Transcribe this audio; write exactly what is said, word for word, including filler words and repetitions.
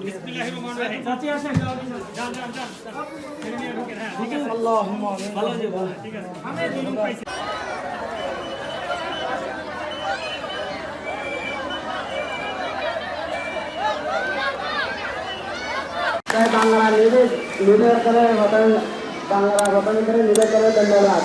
বিসমিল্লাহির রহমানির রহিম। যান, যান, যান, যান। ছেড়ে নিয়ে ঢুকেন, হ্যাঁ, ঠিক আছে। আল্লাহুম্মা আমিন। ভালো হয়ে যাবে, ঠিক আছে। তাই বাংলা নিবেদ, নিবেদ করে হতেন, বাংলা হতেন করে নিবেদ করে ধন্যবাদ।